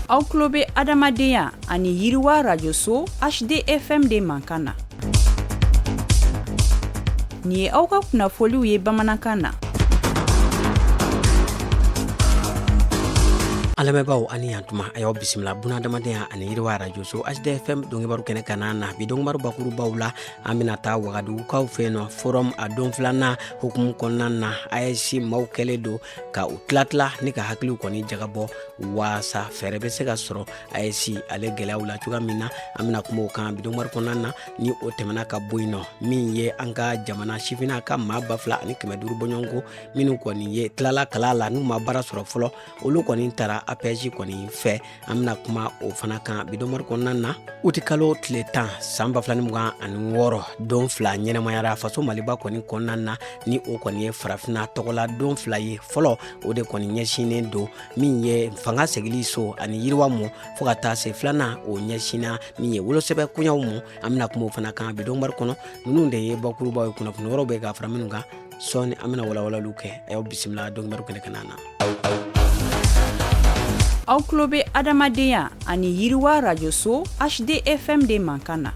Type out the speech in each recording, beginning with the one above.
Aw tulo bɛ adamadenya ani yiriwa rajoso HDFM de mankan na. Nin ye aw ka kunnafoliw ye bamanankan na. An lamɛnbaaw ani yantuma, a y'aw bisimila bunadamadenya ani yiriwa arajoso HDFM donkibaru kɛnɛ kan na. Bi donkibaru bakurubaw la, an bɛna taa wagadugukaw fɛ yen nɔ. Forum a don filanan hukumu kɔnɔna na, AES maaw kɛlen don ka u tilatila ni ka hakiliw kɔni jagabɔ waasa fɛɛrɛ bɛ se ka sɔrɔ AES ale gɛlɛyaw la cogoya min na. An bɛna kuma o kan bi donkibaru kɔnɔna na. Ni o tɛmɛna ka bɔ yen nɔ, min ye an ka jamana sifinna ka maa 2500 bɔɲɔgɔnko minnu kɔni ye tilala kalan la n'u ma baara sɔrɔ fɔlɔ, olu kɔni taara APEJ kɔni fɛ. An bɛna kuma o fana kan bi donkibaru kɔnɔna na. Utikalo tile 10 san 2026, don fila ɲɛnamayara faso maliba kɔni kɔnɔna na, ni o kɔni ye farafinna tɔgɔla don fila ye. Fɔlɔ, o de kɔni ɲɛsinnen don min ye fanga segili so ani yiriwa mɔ, fo ka taa se filanan, o ɲɛsinna min ye wolosɛbɛn koɲaw mɔ. An bɛna kuma o fana kan bi donkibaru kɔnɔ. Ninnu de ye bakurubaw ye, kunnafoni wɛrɛw bɛ ka fara minnu kan sɔɔni, an bɛna walawalaliw kɛ. A y'aw bisimila donkibaru kɛnɛ kan na. Aw tulo bɛ adamadenya ani yiriwa rajoso HDFM de mankan na.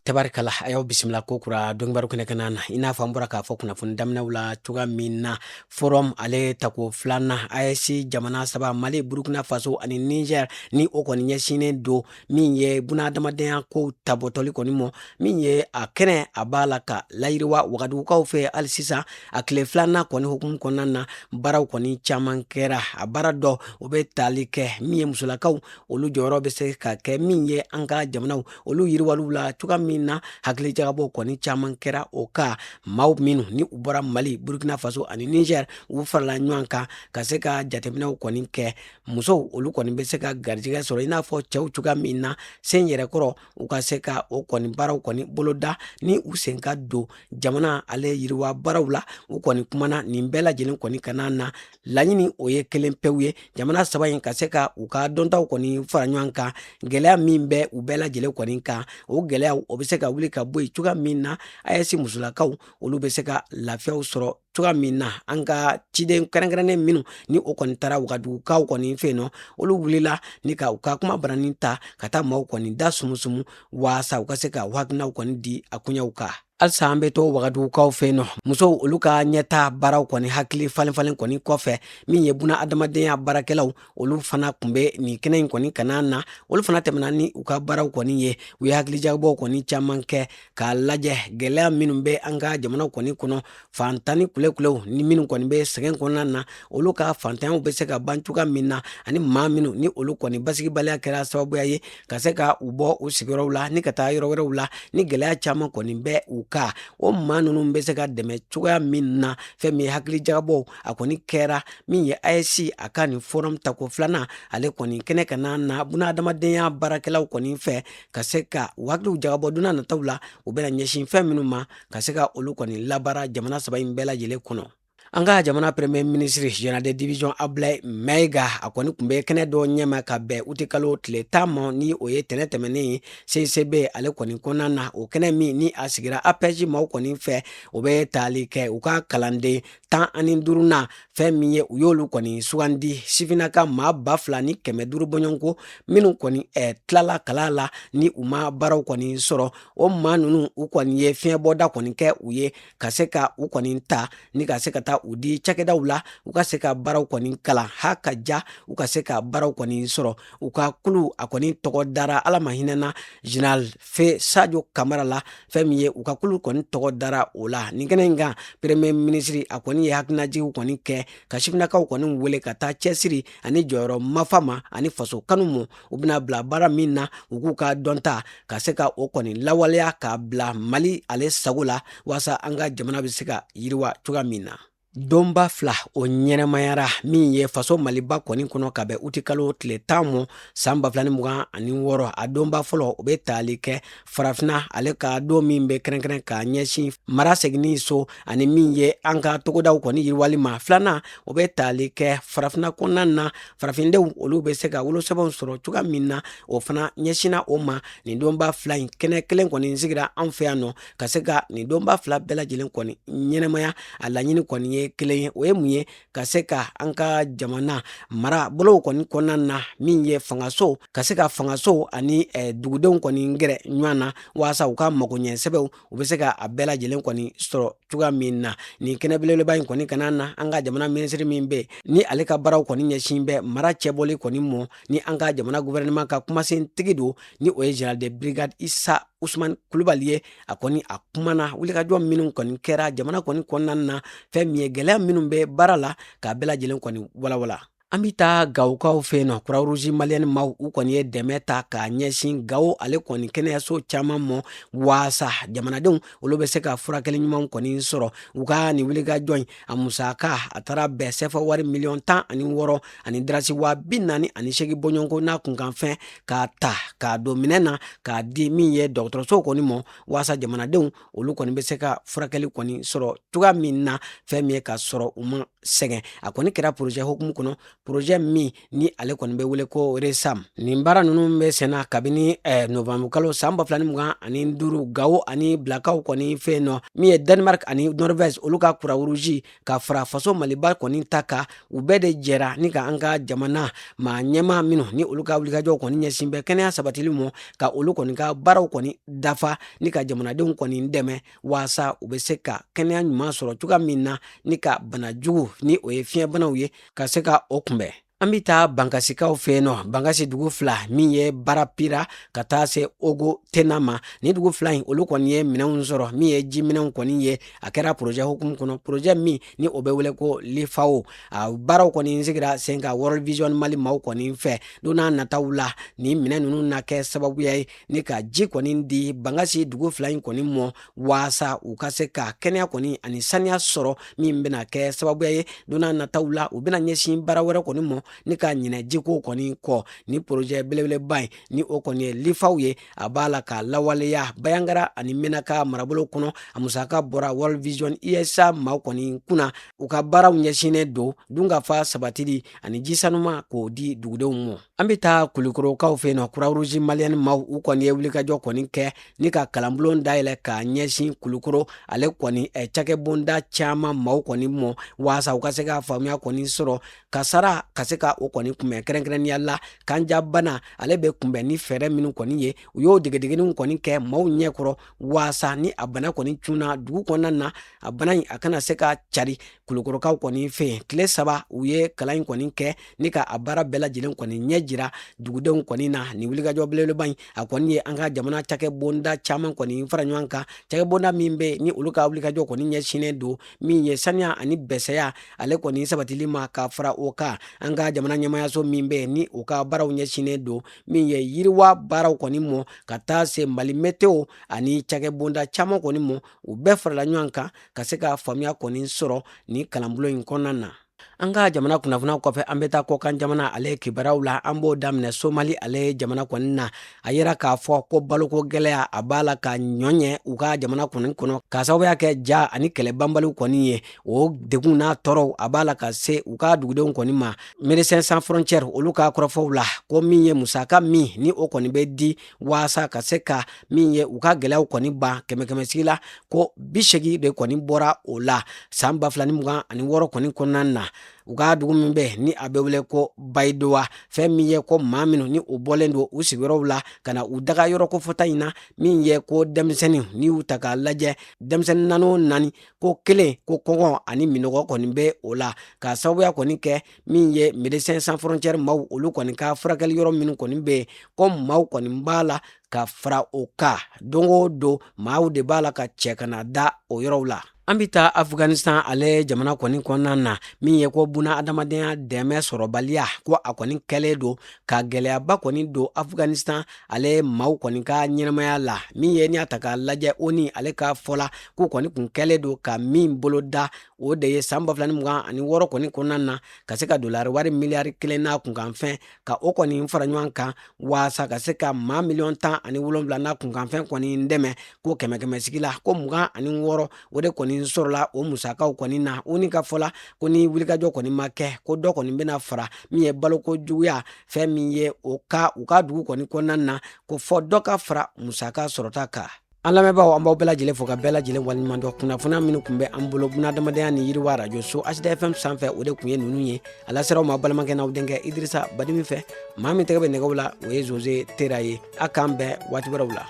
Tabarikala, a y'aw bisimila ko kura donkibaru kɛnɛ kan na. I n'a fɔ an bɔra k'a fɔ kunnafoni daminɛw la cogoya min na, forum ale tako filanan, AES jamana saba, Mali, Burukina Faso ani Niger, ni o kɔni ɲɛsinnen don min ye bunadamadenya kow tabɔtɔli kɔni mɔ, min ye a kɛnɛ a b'a la ka layiriwa wagadugukaw fɛ hali sisan. A tile filanan kɔni hukumu kɔnɔna na, baaraw kɔni caman kɛra. A baara dɔ, o bɛ tali kɛ min ye musolakaw olu jɔyɔrɔ bɛ se ka kɛ min ye an ka jamanaw olu yiriwaliw la cogoya min na. Hakilijagabɔ kɔni caman kɛra o kan. Maaw minnu ni u bɔra Mali, Burkina Faso ani Niger, u farala ɲɔgɔn kan ka se ka jateminɛw kɔni kɛ. Musow olu kɔni bɛ se ka garijɛgɛ sɔrɔ i n'a fɔ cɛw cogoya min na sen yɛrɛkɔrɔ, u ka se ka o kɔni baaraw kɔni boloda ni u sen ka don jamana ale yiriwa baaraw la. U kɔni kumana nin bɛɛ lajɛlen kɔni kana na. Laɲini o ye kelen pewu ye, jamana saba in ka se ka u ka dɔntaw kɔni fara ɲɔgɔn kan. Gɛlɛya min bɛ u bɛɛ lajɛlen kɔni kan, o gɛlɛyaw o bɛ se ka wuli ka bɔ yen cogoya min na, AES musolakaw olu bɛ se ka lafiyaw sɔrɔ cogoya min na. An ka ciden kɛrɛnkɛrɛnnen minnu ni o kɔni taara wagadugukaw kɔni fɛ yen nɔ, olu wulila ni ka u ka kuma baranin ta ka taa maaw kɔni da sumusumu waasa u ka se ka hakilinaw kɔni di a koɲɛw kan. Halisa an bɛ to wagadugukaw fɛ yen nɔ. Musow olu ka ɲɛta baaraw kɔni hakili falenfalen kɔni kɔfɛ, min ye buna adamadenya baarakɛlaw olu fana tun bɛ nin kɛnɛ in kɔni kana na. Olu fana tɛmɛna ni u ka baaraw kɔni ye. U ye hakilijagabɔw kɔni caman kɛ k'a lajɛ gɛlɛya minnu bɛ an ka jamanaw kɔni kɔnɔ, fantan ni kulekulew ni minnu kɔni bɛ sɛgɛn kɔnɔna na, olu ka fantanyaw bɛ se ka ban cogoya min na, ani maa minnu ni olu kɔni basigibaliya kɛra sababuya ye ka se ka u bɔ u sigiyɔrɔw la ni ka taa yɔrɔ wɛrɛw la, ni gɛlɛya caman kɔni bɛ u kan, o maa ninnu bɛ se ka dɛmɛ cogoya min na. Fɛn min ye hakilijagabɔw a kɔni kɛra min ye AES a ka nin forum tako filanan ale kɔni kɛnɛ ka na bunadamadenya baarakɛlaw kɔni fɛ, ka se ka u hakiliw jagabɔ don nataw la u bɛna ɲɛsin fɛn minnu ma, ka se ka olu kɔni labaara jamana saba in bɛɛ lajɛlen kɔnɔ. An ka jamana premier ministre, général de division Ablaye Maïga, a kɔni tun bɛ kɛnɛ dɔ ɲɛma ka bɛn utikalo tile 10 ma, ni o ye tɛnɛ tɛmɛnen ye, CICB ale kɔni kɔnɔna na. O kɛnɛ min ni a sigira APEJ maaw kɔni fɛ, o bɛ tali kɛ u ka kalanden 15nan, fɛn min ye u y'olu kɔni sugandi sifinnaka maa 2500 bɔɲɔgɔnko minnu kɔni tilala kalan la ni u ma baaraw kɔni sɔrɔ. O maa ninnu, u kɔni ye fiɲɛbɔda kɔni kɛ u ye ka se ka u kɔni ta ni ka se ka taa u di cakɛdaw la, u ka se ka baaraw kɔni kalan ha ka ja, u ka se ka baaraw kɔni sɔrɔ. U ka kulu a kɔni tɔgɔ dara, Ala ma hinɛna général feu Sadio Kamara la, fɛn min ye u ka kulu kɔni tɔgɔ dara o la. Nin kɛnɛ in kan, premier ministre a kɔni ye hakilinajigiw kɔni kɛ ka sifinnakaw kɔni wele ka taa cɛsiri ani jɔyɔrɔ mafa ma ani faso kanu ma. U bɛna bila baara min na, u k'u ka dɔnta ka se ka o kɔni lawaleya k'a bila Mali ale sago la, waasa an ka jamana bɛ se ka yiriwa cogoya min na. Donba fila o ɲɛnamayara min ye faso maliba kɔni kɔnɔ ka bɛn utikalo tile 10 ma san 2026. A donba fɔlɔ, o bɛ tali kɛ farafinna ale ka don min bɛ kɛrɛnkɛrɛn ka ɲɛsin mara seginni so ani min ye an ka togodaw kɔni yiriwali ma. Filanan, o bɛ tali kɛ farafinna kɔnɔna na, farafindenw olu bɛ se ka wolosɛbɛnw sɔrɔ cogoya min na, o fana ɲɛsinna o ma. Nin donba fila in kɛnɛ kelen kɔni sigira an fɛ yan nɔ ka se ka nin donba fila bɛɛ lajɛlen kɔni ɲɛnamaya. A laɲini kɔni ye ye kelen ye. O ye mun ye? Ka se ka an ka jamana mara bolow kɔni kɔnɔna na, min ye fangaso, ka se ka fangaso ani dugudenw kɔni gɛrɛ ɲɔgɔn na, waasa u ka magoɲɛ sɛbɛw u bɛ se ka a bɛɛ lajɛlen kɔni sɔrɔ cogoya min na. Nin kɛnɛ belebeleba in kɔni kana na, an ka jamana minisiri min bɛ ni ale ka baaraw kɔni ɲɛsin bɛ mara cɛbɔli kɔni mɔ, ni an ka jamana gouvernement ka kumasentigi don, ni o ye général de brigade Isa Usman Kulubali ye, a kɔni a kumana wulikajɔ minnu kɔni kɛra jamana kɔni kɔnɔna na, fɛn min ye gɛlɛya minnu bɛ baara la, k'a bɛɛ lajɛlen kɔni walawala. An bɛ taa Gawokaw fɛ yen nɔ. Croix-Rouge malienne maaw, u kɔni ye dɛmɛ ta k'a ɲɛsin Gawo ale kɔni kɛnɛyaso caman mɔ, waasa jamanadenw olu bɛ se ka furakɛli ɲuman kɔni sɔrɔ. U ka nin wulikajɔ in, a musaka a taara bɛn sɛfa wari miliyɔn 16 ani darasi 48,000 bɔɲɔgɔnko n'a kunkanfɛn, k'a ta k'a don minɛn na k'a di min ye dɔgɔtɔrɔso kɔni mɔ, waasa jamanadenw olu kɔni bɛ se ka furakɛli kɔni sɔrɔ cogoya min na, fɛn min ye ka sɔrɔ u ma sɛgɛn. A kɔni kɛra projet hukumu kɔnɔ, projet min ni ale kɔni bɛ wele ko RESAM. Nin baara ninnu bɛ senna kabini novembre kalo san 2025, Gawo ani Bilakaw kɔni fɛ yen nɔ. Min ye Denmark ani Norvège, olu ka Croix-Rouge ka fara faso Maliba kɔni ta kan, u bɛɛ de jɛra ni ka an ka jamana maa ɲɛmaa minnu ni olu ka wulikajɔw kɔni ɲɛsin bɛ kɛnɛya sabatili mɔ, ka olu kɔni ka baaraw kɔni dafa ni ka jamanadenw kɔni dɛmɛ, waasa u bɛ se ka kɛnɛya ɲuman sɔrɔ cogoya min na, ni ka bana jugu ni o ye fiɲɛbanaw ye, ka se ka o kunbɛn. An bɛ taa Bankasikaw fɛ yen nɔ. Bankasi dugu fila, min ye Barapira ka taa se Ogo Tena ma, ni dugu fila in, olu kɔni ye minɛnw sɔrɔ, min ye ji minɛnw kɔni ye. A kɛra projet hukumu kɔnɔ, projet min ni o bɛ wele ko LIFAO. A baaraw kɔni sigira sen kan World Vision Mali maaw kɔni fɛ. Don n'a nataw la, nin minɛn ninnu na kɛ sababuya ye ni ka ji kɔni di Bankasi dugu fila in kɔni mɔ, waasa u ka se ka kɛnɛya kɔni ani saniya sɔrɔ, min bɛna kɛ sababuya ye don n'a nataw la, u bɛna ɲɛsin baara wɛrɛ kɔni mɔ ni ka ɲinɛ jiko kɔni kɔ. Ni projet belebeleba in, ni o kɔni ye LIFAO ye, a b'a la ka lawaleya Bayangara ani Menaka marabolo kɔnɔ. A musaka bɔra World Vision USA maaw kɔni kunna. U ka baaraw ɲɛsinnen don dunkafa sabatili ani ji sanuma k'o di dugudenw ma. An bɛ taa Kulukorokaw fɛ yen nɔ. Croix-Rouge malienne maaw, u kɔni ye wulikajɔ kɔni kɛ ni ka kalanbulon dayɛlɛ k'a ɲɛsin Kulukoro ale kɔni cakɛbonda caman maaw kɔni mɔ, waasa u ka se ka faamuya kɔni sɔrɔ kasara ka se ka o kɔni kunbɛn, kɛrɛnkɛrɛnnenya la kanjabana ale bɛ kunbɛn ni fɛɛrɛ minnu kɔni ye. U y'o degedegeniw kɔni kɛ maaw ɲɛkɔrɔ, waasa ni a bana kɔni cunna dugu kɔnɔna na, a bana in a kana se ka cari Kulukorokaw kɔni fɛ yen. Tile 3 u ye kalan in kɔni kɛ ni ka a baara bɛɛ lajɛlen kɔni ɲɛ jira dugudenw kɔni na. Nin wulikajɔ belebeleba in, a kɔni ye an ka jamana cakɛbonda caman kɔni fara ɲɔgɔn kan, cakɛbonda min bɛ ni olu ka wulikajɔ kɔni ɲɛsinnen don min ye saniya ani bɛsɛya ale kɔni sabatili ma, ka fara o kan an ka jamana ɲɛmayaso min bɛ ni u ka baaraw ɲɛsinnen don min ye yiriwa baaraw kɔni mɔ, ka taa se Mali Météo ani cakɛbonda caman kɔni mɔ. U bɛɛ farala ɲɔgɔn kan ka se ka faamuya kɔni sɔrɔ nin kalanbulon in kɔnɔna na. An ka jamana kunnafoniyaw kɔfɛ, an bɛ taa kɔkan jamana ale kibaruyaw la. An b'o daminɛ Somali ale jamana kɔni na. A yira k'a fɔ ko baloko gɛlɛya a b'a la ka ɲɔ ɲɛ u ka jamana kɔni kɔnɔ, k'a sababuya kɛ ja ani kɛlɛ banbaliw kɔni ye. O degun n'a tɔɔrɔw a b'a la ka se u ka dugudenw kɔni ma. Médecins Sans Frontières, olu ka kɔrɔfɔw la, ko min ye musaka min ni o kɔni bɛ di waasa ka se ka min ye u ka gɛlɛyaw kɔni ban, kɛmɛ kɛmɛ sigi la ko 80 de kɔni bɔra o la san 2026 kɔni kɔnɔna na. U ka dugu min bɛ ni a bɛ wele ko Bayidowa, fɛn min ye ko maa minnu ni u bɔlen don u sigiyɔrɔw la ka na u daga yɔrɔ kofɔta in na, min ye ko denmisɛnnin, n'i y'u ta k'a lajɛ, denmisɛnnin naani o naani, ko kelen ko kɔngɔ ani minɔgɔ kɔni bɛ o la, k'a sababuya kɔni kɛ min ye Médecins Sans Frontières maaw olu kɔni ka furakɛli yɔrɔ minnu kɔni bɛ yen, ko maaw kɔni b'a la ka fara o kan don o don, maaw de b'a la ka cɛ ka na da o yɔrɔw la. An bɛ taa Afganistan ale jamana kɔni kɔnɔna na. Min ye ko buna adamadenya dɛmɛ sɔrɔbaliya, ko a kɔni kɛlen don ka gɛlɛyaba kɔni don Afganistan ale maaw kɔni ka ɲɛnamaya la. Min ye n'i y'a ta k'a lajɛ, ONU ale ka fɔ la, k'u kɔni kun kɛlen don ka min bolo da, o de ye san 2026 kɔni kɔnɔna na, ka se ka dolari wari miliyari 1 n'a kunkanfɛn ka o kɔni fara ɲɔgɔn kan, waasa ka se ka maa miliyɔn 17 n'a kunkanfɛn kɔni dɛmɛ. Ko kɛmɛ kɛmɛ sigi la, ko 26 o de kɔni sɔrɔla o musakaw kɔni na. ONU ka fɔ la, ko ni wulikajɔ kɔni ma kɛ, ko dɔ kɔni bɛna fara min ye baloko juguya, fɛn min ye o ka u ka dugu kɔni kɔnɔna na, ko fɔ dɔ ka fara musaka sɔrɔta kan. An lamɛnbaaw, an b'aw bɛɛ lajɛlen fo ka bɛɛ lajɛlen waleɲuman dɔn. Kunnafoniya minnu tun bɛ an bolo bunadamadenya ni yiriwa arajo so HDFM sanfɛ, o de tun ye ninnu ye. A lasera aw ma balimakɛ n'aw denkɛ Idirisa Badimi fɛ. Maa min tɛgɛ bɛ nɛgɛw la, o ye Jose Tera ye. A k'an bɛn waati wɛrɛw la.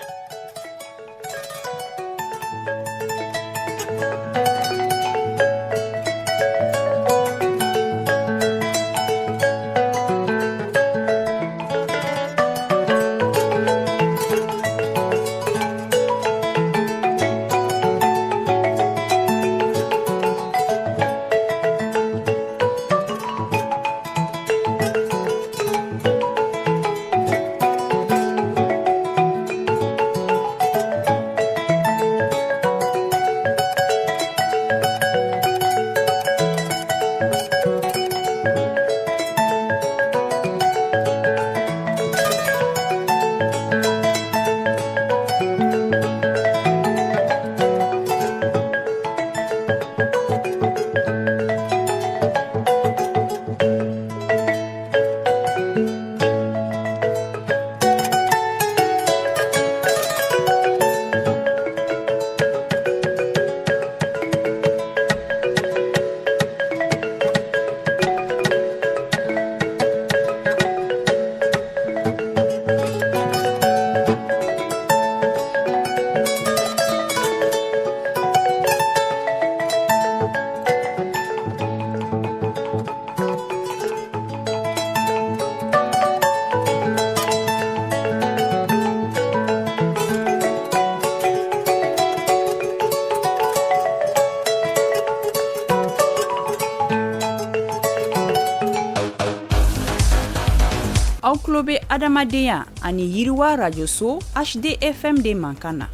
Aw tulo bɛ adamadenya ani yiriwa arajoso HDFM de mankan na.